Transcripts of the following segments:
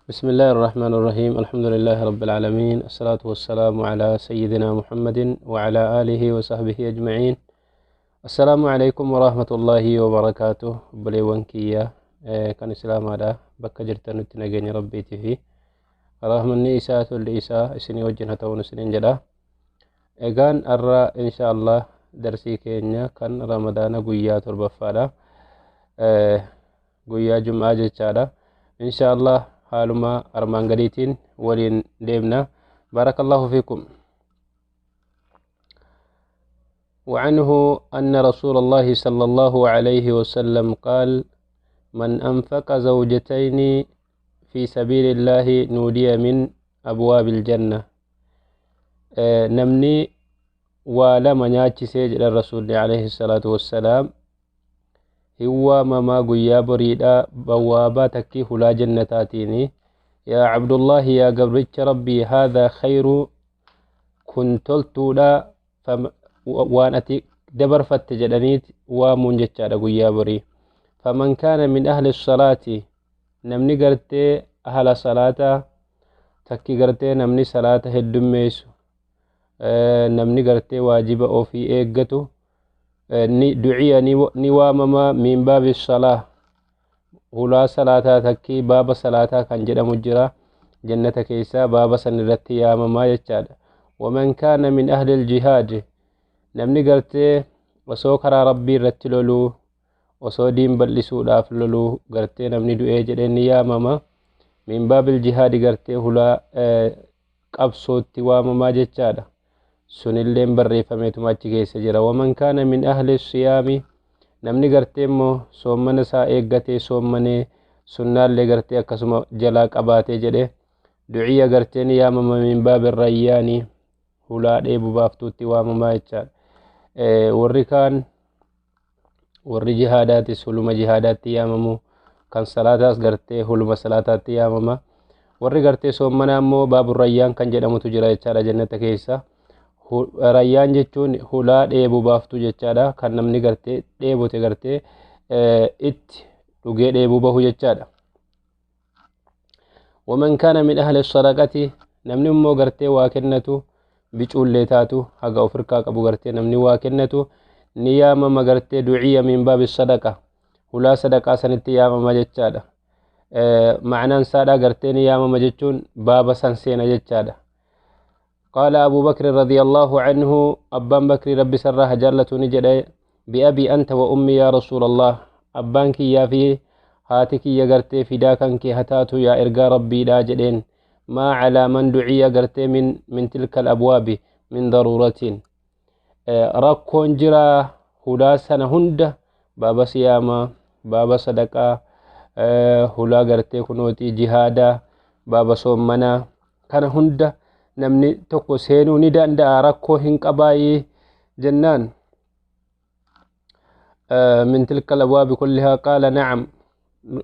بسم الله الرحمن الرحيم، الحمد لله رب العالمين، الصلاة والسلام على سيدنا محمد وعلى آله وصحبه أجمعين. السلام عليكم ورحمة الله وبركاته. Obboleewwan kiyya kan islaamaadha, bakka jirtanutti nageenya rabbiitii fi rahmanni isaa, tolli isaa isinii wajjin haa ta'uun isiniin jedha. Egaan har'a insha Allah darsii keenya kan Ramadaana guyyaa 7ffaadha, guyyaa Jum'aa jechaadha. Insha Allah haaluma armaan gadiitiin waliin deemna. بارك الله فيكم. وعنه أن رسول الله صلى الله عليه وسلم قال: من أنفق زوجتين في سبيل الله نودي من أبواب الجنة. Namni waa lama nyaachisee, jedhan Rasuulli عليه الصلاة والسلام, hin waamamaa guyyaa boriidha bawaabaa takkii hulaa jannataatiini: "Yaa Cabdullaahi, yaa gabricha Rabbii, هذا خير, kun toltuudha waan ati dabarfatte," jedhaniit waamuun jechaadha guyyaa borii. فمن كان من أهل الصلاة, namni gartee ahla salaataa takki gartee namni salaata heddummeessu, namni gartee waajiba ofii eeggatu, ni دعي, ni waamama, من باب الصلاة, hulaa salaataa takkii baaba salaataa kan jedhamu jira jannata keessaa, baaba san irratti yaamamaa jechaadha. ومن كان من أهل الجهاد, namni gartee osoo karaa Rabbii irratti loluu, osoo diin bal'isuudhaaf loluu gartee namni du'ee jedhee, ni yaamama من باب الجهاد, gartee hulaa qabsootti waamamaa jechaadha. Sunilleen barreeffameetuma achi keessa jira. ومن كان من أهل الصيام, namni gartee immoo soommana isaa eeggatee, soommanee, sunnaallee gartee akkasuma jalaa qabaatee jedhe, دعي, gartee ni yaamama, من باب الريان, hulaa dheebu baaftuutti waamamaa jechaadha. Warri kaan, warri jihaadaatis huluma jihaadaatti yaamamu, kan salaataas gartee huluma salaataatti yaamama, warri gartee soommanaa immoo باب الريان kan jedhamutu jira jechaadha jannata keessa. Rayyaan jechuun hulaa dheebu baaftuu jechaadha, kan namni gartee dheebote gartee itti dhugee dheebuu bahu jechaadha. ومن كان من أهل الصدقة, namni immoo gartee waa kennatu, bicuullee taatu haga ofirkaa qabu gartee namni waa kennatu ni yaamama gartee, دعي من باب الصدقة, hulaa sadaqaa sanitti yaamama jechaadha. Ma'anaan isaadha gartee ni yaamama jechuun baaba san seena jechaadha. قال أبو بكر رضي الله عنه, أبان بكر ربي سره جالة نجد, "بأبي أنت وأمي يا رسول الله," abbaan kiyyaa fi haati kiyya gartee fidaa kan kee hataatu yaa ergaa Rabbiidha jedheen, "ما على من دعي gartee من تلك الأبواب من ضرورة," rakkoon jiraa hulaa sana hunda, baaba siyaamaa, baaba sadaqaa, hulaa gartee kunootii jihaadaa, baaba soommanaa kana hunda namni tokko seenuu ni danda'a, rakkoo hin qabaayee jennaan, من تلك الأبواب كلها؟ قال: "نعم,"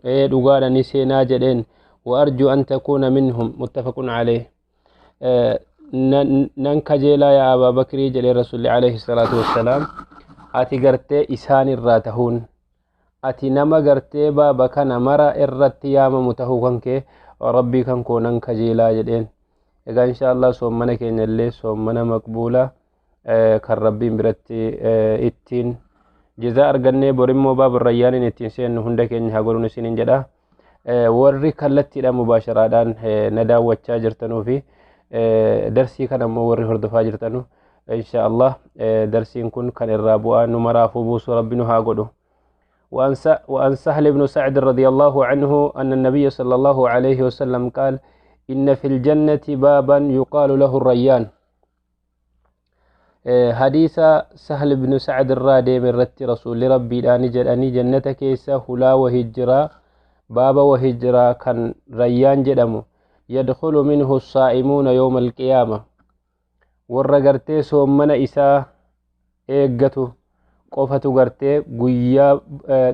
ee dhugaadha, ni seenaa jedheen. "وأرجو أن تكون منهم." متفق عليه. Nan kajeelaa yaa Abaa Bakrii, jedhee Rasuulli عليه الصلاة والسلام, ati gartee isaan irraa tahuun, ati nama gartee baaba kana mara irratti yaamamu tahuu kan kee Rabbii kan koo nan kajeelaa jedheen. Egaa insha Allah soommana keenya illee soommana maqbuula kan Rabbiin biratti ittiin jazaa argannee borimmoo baaba rayyaaniin ittiin seennu hunda keenya haa godhuun isiniin jedha. Warri kallattiidhaan mubaasharaadhaan na daawwachaa jirtanuu fi darsii kana immoo warri hordofaa jirtanu, insha Allah darsiin kun kan irraa bu'aa nu maraafuu buusu Rabbi nu haa godhu. وعن سهل بن سعد رضي الله عنه أن النبي صلى الله عليه وسلم قال: إن في الجنة بابا يقال له الريان. حديث سهل بن سعد الرادي من رت رسول ربي الآن جدني جنة كيسا هلا وهجرا بابا وهجرا كان ريان جدمو، يدخل منه الصائمون يوم القيامة, warra gartee soommana isaa eeggatu qofatu gartee guyyaa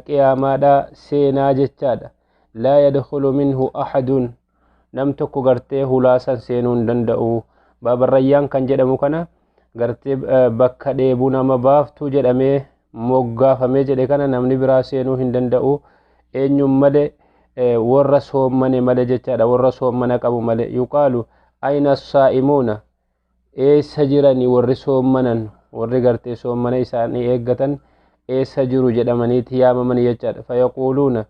qiyaamaadha seenaa jechaadha. لا يدخل منه أحد, nam tokko gartee hulaasan seenuu hin danda'u. Baaba Rayyaan kan jedhamu kana gartee bakka dheebuu nama baaftuu jedhamee moggaafamee jedhe kana namni biraa seenuu hin danda'u eenyuun malee. Warra soommane malee jechaadha. Warra soommana qabu malee. Yuqaalu ayna saa'imuuna, eessa jirani warri soommanan, warri gartee soommana isaanii eeggatan eessa jiru jedhamaniiti yaamamani jechaadha. Fayaquuluuna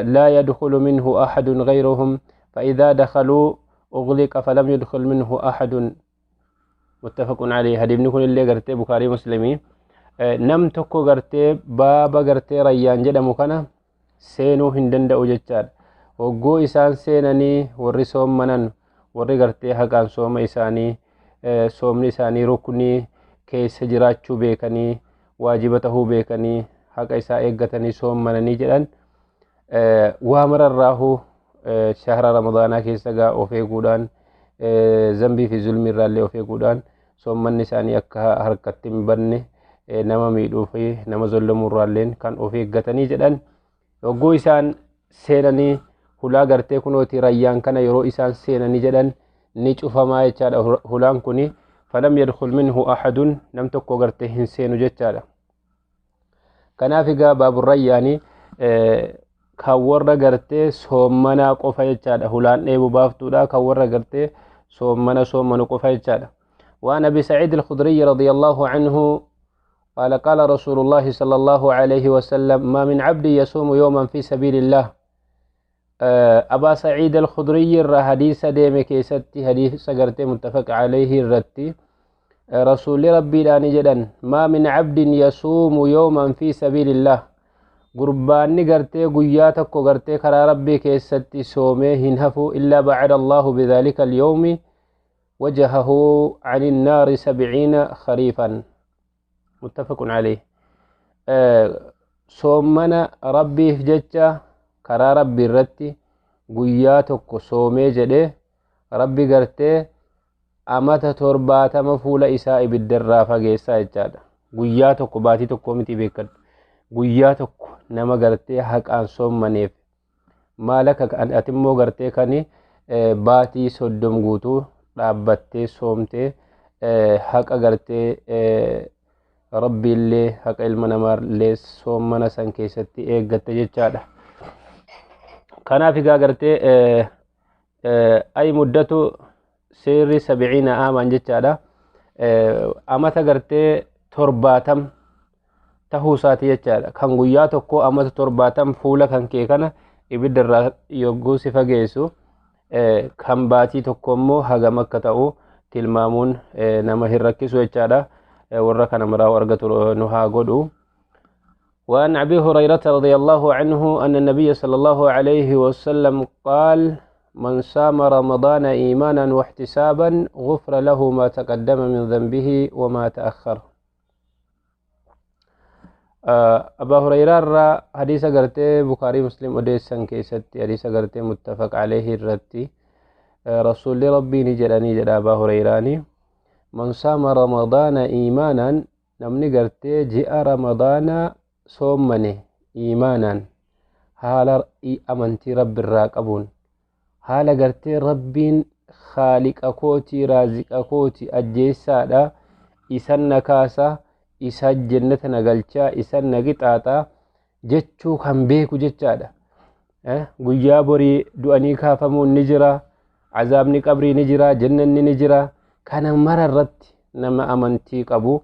laa yadkhulu minhu ahadun ghayruhum, فإذا دخلوا أغلق فلم يدخل منه أحد. متفق عليه. حديثni kun illee gartee Bukaarii Muslimii. Nam tokko gartee baaba gartee Rayyaan jedhamu kana seenuu hin danda'u jechaadha. Hogguu isaan seenanii, warri soommanan, warri gartee haqaan sooma isaanii, soomni isaanii ruknii keessa jiraachuu beekanii, waajiba tahuu beekanii, haqa isaa eeggatanii soommananii jedhan, waa mararraahuu shahra Ramadaanaa keessa gaa of eeguudhaan, zambii fi zulmii irraallee of eeguudhaan, soommanni isaanii akka harkatti hin banne, nama miidhuu fi nama zollamuu irraalleen kan of eeggatanii jedhan, yogguu isaan seenanii hulaa gartee kunooti Rayyaan kana yeroo isaan seenanii jedhan ni cufamaa jechaadha hulaan kuni. Falam yadkhul minhu ahadun, nam tokko gartee hin seenu jechaadha. Kanaaf egaa baabur Rayyaanii kan warra gartee soommanaa qofa jechaadha. Hulaan dheebu baaftuudha, kan warra gartee soommana soommanu qofa jechaadha. وعن أبي سعيد الخدري رضي الله عنه قال: قال رسول الله صلى الله عليه وسلم: ما من عبد يصوم يوما في سبيل الله. أبا سعيد الخدري حديث ديم كيستي، حديث سقرتي متفق عليه الرتي، رسول ربي لاني جدا: ما من عبد يصوم يوما في سبيل الله، gurbaanni gartee guyyaa tokko gartee karaa Rabbii keessatti soomee hin hafu, إلا بعد الله بذلك اليوم وجهه عن النار 70 خريفا. متفق عليه. Soommana Rabbiif jecha karaa Rabbii irratti guyyaa tokko soomee jedhe, Rabbi gartee amata 70 fuula isaa ibiddarraa fageessaa jechaadha. Guyyaa tokko, baatii tokko miti, beekadhu. Guyyaa tokko nama gartee haqaan soommaneef maal akka ati immoo gartee kani baatii 30 guutuu dhaabbattee soomtee, haqa gartee Rabbiillee haqa ilma namaallee soommana san keessatti eeggatte jechaadha. Kanaaf egaa gartee ay muddatu seerri 70 عاما jechaadha. Amata gartee 70 tahuu isaati jechaadha. Kan guyyaa tokko amata 70 fuula kan kee kana ibidda irraa yogguu si fageessu, kan baatii tokko immoo hagam akka ta'u tilmaamuun nama hin rakkisu jechaadha. Warra kana maraa argatu nu haa godhu. وعن أبي هريرة رضي الله عنه أن النبي صلى الله عليه وسلم قال: من صام رمضان إيمانا واحتسابا غفر له ما تقدم من ذنبه وما تأخر. أبا هريرة را حديث غرتي بخاري مسلم أديسان كيستي، حديث غرتي متفق عليه الرتي، رسول ربي نجراني جرى أبا هريراني: من صام رمضان إيمانا، namni gartee ji'a Ramadaana soommane، إيمانا haala amantii Rabbi irraa qabuun, haala gartee Rabbiin khaaliqa kooti, raaziqa kooti, ajjeessaadha, isan na kaasa, isa jannata na galchaa, isan na qixaaxaa jechuu kan beeku jechaadha. Guyyaa borii du'anii kaafamuun ni jira, azaabni qabrii ni jira, jannanni ni jira. Kana mara irratti nama amantii qabu,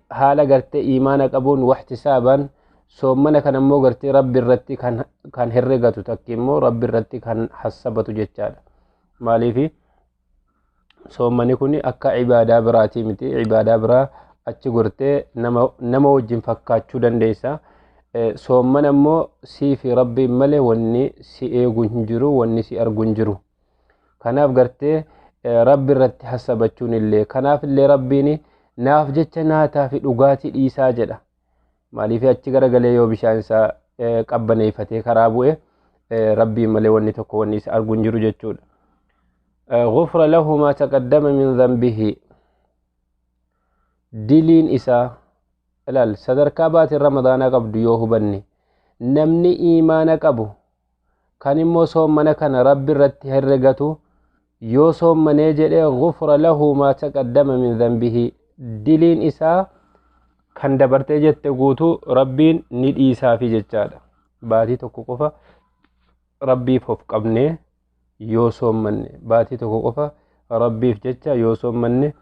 haala gartee imaana qabuun, واحتسابا soommana kan ammoo gartee Rabbi irratti kan herregatu, takki immoo Rabbi irratti kan hassabatu jechaadha. Maaliifi soommani kun akka ibaadaa biraatii miti. Ibaadaa biraa achi gortee nama wajjin fakkaachuu dandeessa. Soommana immoo sii fi Rabbiin malee wanni si eegu hin jiru, wanni si argu hin jiru. Kanaaf gartee Rabbi irratti hassabachuun illee, kanaaf illee Rabbiin naaf jecha nyaataa fi dhugaatii dhiisaa jedha. Maaliif achi garagalee yoo bishaan isaa qabbaneeffatee karaa bu'e, Rabbiin malee wanni tokko wanni isa argu hin jiru jechuudha. غفر له ما تقدم من ذنبه، diliin isaa ilaal. Sadarkaa baatiin Ramadaanaa qabdu yoo hubanne, namni iimaana qabu kan immoo soommana kana Rabbi irratti herregatu yoo soommanee jedhee, غفر له ما تقدم من ذنبه، diliin isaa kan dabartee jette guutuu Rabbiin ni dhiisaafi jechaadha. Baatii tokko qofa Rabbiif of qabnee yoo soommanne, baatii tokko qofa Rabbiif jecha yoo soommanne,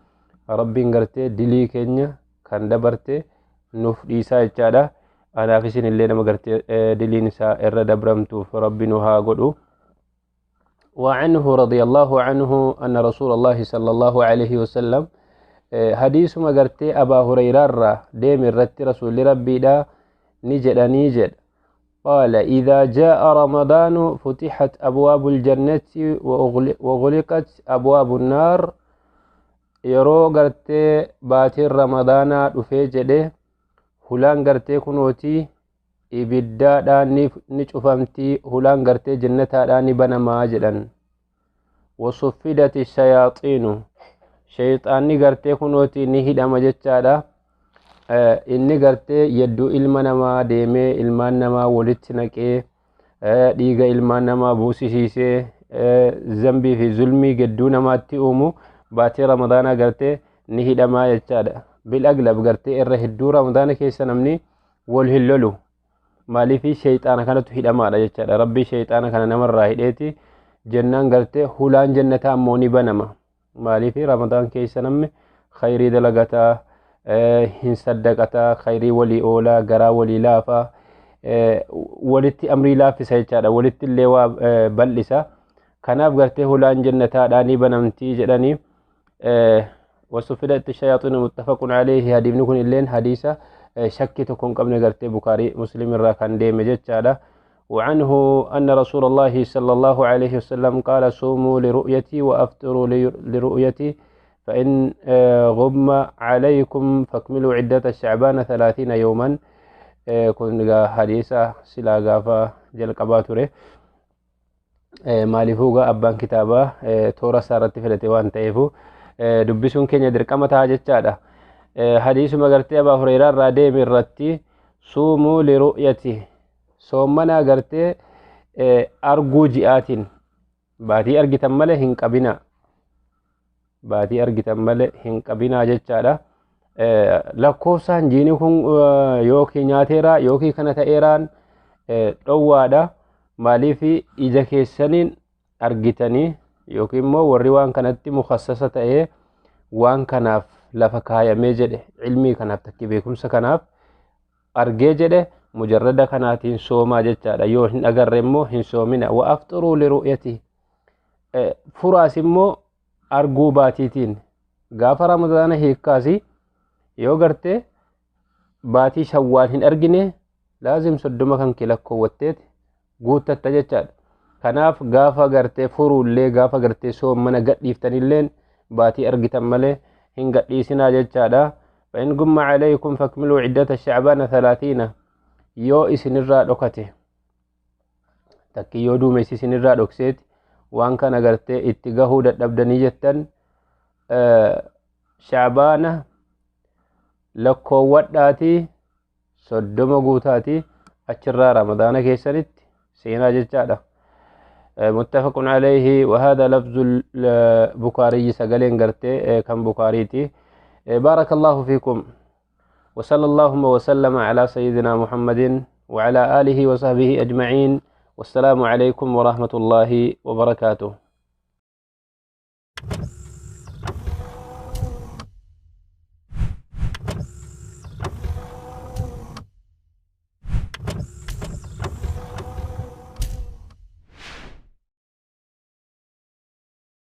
Rabbiin gartee dilii keenya kan dabarte nuuf dhiisaa jechaadha. Anaaf isin illee nama gartee diliin isaa irra dabramtuuf Rabbi nu haa godhu. وعنه رضي الله عنه أن رسول الله صلى الله عليه وسلم، حديث ما قرتي أبا هريرة را ديم الرت رسول ربي دا نجد نجد قال: إذا جاء رمضان فتحت أبواب الجنة وغلقت أبواب النار. Yeroo gartee baatiin Ramadaanaa dhufee jedhe, hulaan gartee kunootii ibiddaadhaan ni cufamtii, hulaan gartee jannataadhaan ni banamaa jedhan. وصفدت الشياطين, shayxaanni gartee kunootii ni hidhama jechaadha. Inni gartee yedduu ilma namaa deemee ilmaan namaa walitti naqee, dhiiga ilmaan namaa buusisiisee, zambii fi zulmii gidduu namaatti uumu baatii Ramadaanaa gartee ni hidhamaa jechaadha. بالأغلب gartee irra hedduu Ramadaana keessa namni wal hin lolu. Maaliifi? Shayxaana kanatu hidhamaadha jechaadha. Rabbii shayxaana kana namarraa hidheeti jennaan gartee hulaan jannataa ammoo ni banama. Maaliifi? Ramadaan keessa namni khayrii dalagataa, hin saddaqataa, khayrii walii oolaa, garaa walii laafaa, walitti amrii laaffisa jechaadha, walitti illee waa bal'isa. Kanaaf gartee hulaan jannataadhaa ni banamtii jedhanii. وصفدت الشياطين، متفق عليه. Hadiisni kun illeen hadiisa shakkii tokko hin qabne gartee Bukaarii Muslim irraa kan deeme jechaadha. وعنه أن رسول الله صلى الله عليه وسلم قال: صوموا لرؤيتي وأفطروا لرؤيتي، فإن غم عليكم فاكملوا عدة شعبان 30 يوما. Kun hadiisa silaa gaafa jalqabaa ture. Maaliifuu gaa abbaan kitaabaa toora isaa irratti filate waan ta'eefu dubbisuun keenya dirqama ta'a jechaadha. Hadiisuma gartee Abaa Hureyraa irraa deeme irratti صوموا لرؤيتي, soommanaa gartee arguu ji'aatiin, baatii argitan malee hin qabina, baatii argitan malee hin qabinaa jechaadha. Lakkoofsaan jiini kun yookiin nyaateeraa yookiin kana ta'eeraan dhowwaadha. Maaliif? Ija keessaniin argitanii yookiin immoo warri waan kanatti mukassasa ta'ee waan kanaaf lafa kaayamee jedhe, ilmii kanaaf takki beekumsa kanaaf argee jedhe, mujarrada kanaatiin soomaa jechaadha. Yoo hin agarre immoo hin soomina. وأفطروا لرؤيتي, furaas immoo arguu baatiitiin. Gaafa Ramadaana hiikkaasi yoo gartee baatii Shawwaal hin argine, laazim 30 kan kee lakkoowwatteet guuttatta jechaadha. Kanaaf gaafa gartee furuullee, gaafa gartee soomana gadhiiftanilleen baatii argitan malee hin gadhiisinaa jechaadha. فإن غم عليكم فاكملوا عدة شعبان 30. Yoo isinirraa dhokate takki, yoo duumessi isinirraa dhokseeti waan kana gartee itti gahuu dadhabdanii jettan, Shacbaana lakkoowwadhaatii 30 guutaatii achirraa Ramadaana keessanitti seenaa jechaadha. متفق عليه، وهذا لفظ البخاري, sagaleen gartee kan Bukaariiti. بارك الله فيكم، وصلى اللهم وسلم على سيدنا محمد وعلى آله وصحبه أجمعين، والسلام عليكم ورحمة الله وبركاته.